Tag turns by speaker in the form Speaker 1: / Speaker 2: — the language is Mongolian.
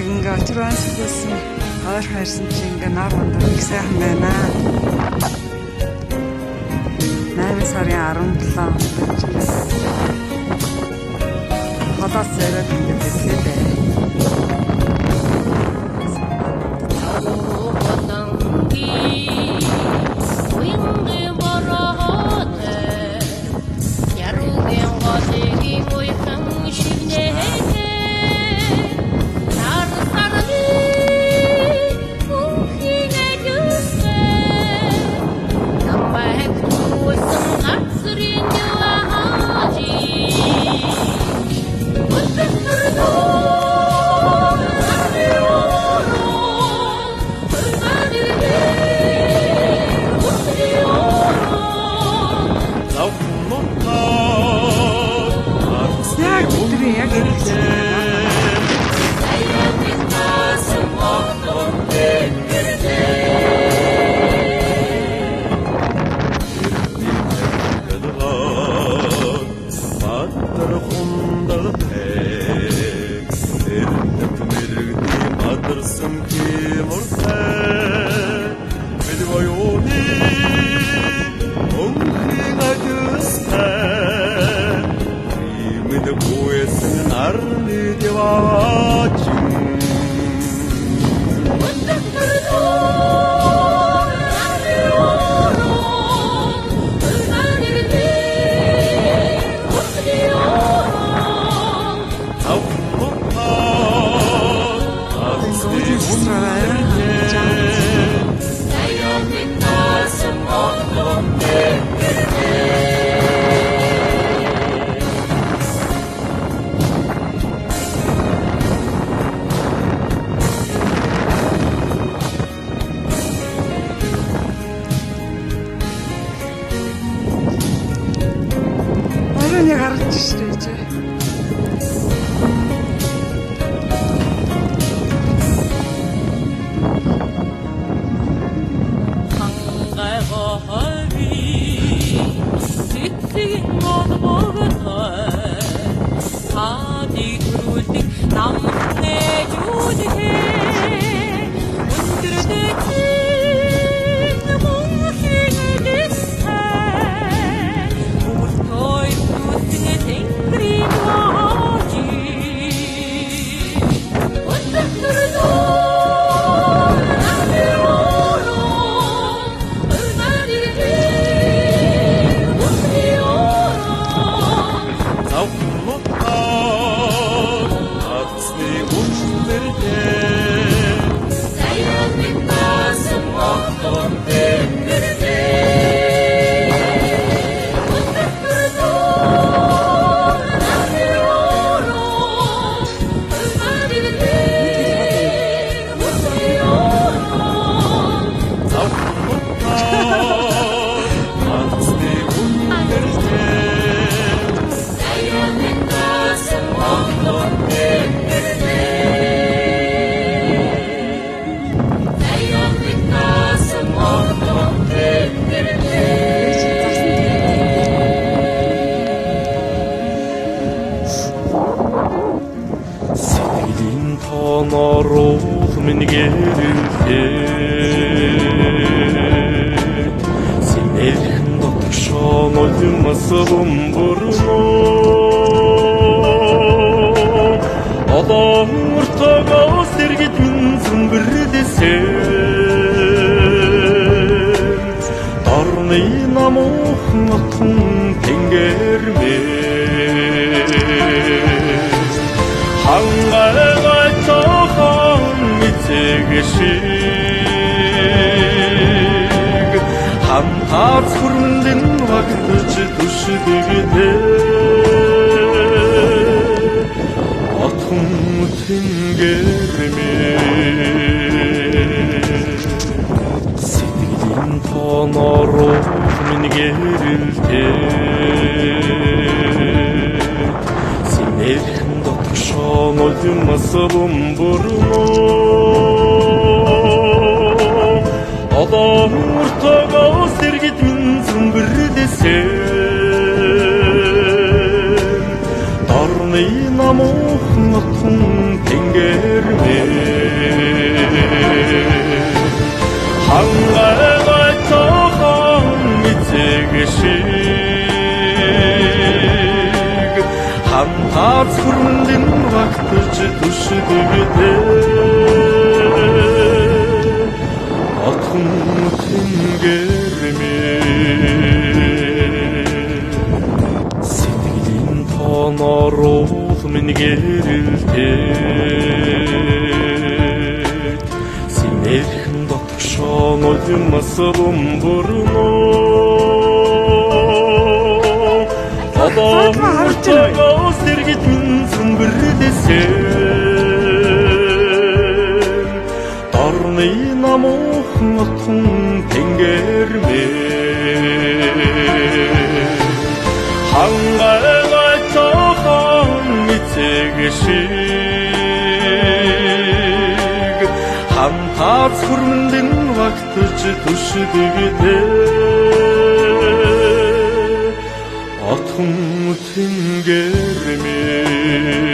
Speaker 1: Яг ингээ очрон сүхсэн ойрхон ирсэн чи ингээ нар өндөр их сайхан байна. 8 сарын 17-нд холоос зориод ингээ бэлээ дээ. Яг бидний яг энэ хэсэг
Speaker 2: Баатар хундаг эрдэт мэрэгдий бадарсан кимуртай бид гоёны өнхийн ажилстай имэд гүйсэн нарны деваачин.
Speaker 1: Ингээ үүдэн ойрхон хандж байгаа. Оройн яг харагдаж шүү дээ. Чи засан
Speaker 2: Сэтгэлийн тоноруул минь гэрэлтэй Синэрхэн дотгошоо нулимс бөмбөрнө. Олон уртагаас сэргэд минь зүмбэрдэсэн. Дорны намуухан отхон тэнгэрмээ хангайгай цохон эцэг шиг хамтаар хүрмэндэн вагдаж түшдэгдээ отхон тэнгэрмээ. Сэтгэлийн тоноороо минь гэрэлтэй Синэрхэн дотгошоо нулимс бөмбөрнө. Олон уртагаас сэргэд минь зүмбэрдэсэн. Дорны намуу намуухан отхон тэнгэр минь. Хангай тохон эцэг шиг хамтаац хүрмэндэн вагтаж түшдэг отхон тэнгэр минь. Сэтгэлийн тооноор уул минь гэрэлтээд, синэрхэн дотгошоо нулимс бөмбөрнө. Одоо
Speaker 1: харж байна.
Speaker 2: сэргэд минь сүмбэрлэсэн дорны намуухан отхон тэнгэр минь. Хангай тохон эцэг шиг хамтаац хүрмэндэн вагтаж түшдэг отхон тэнгэр минь.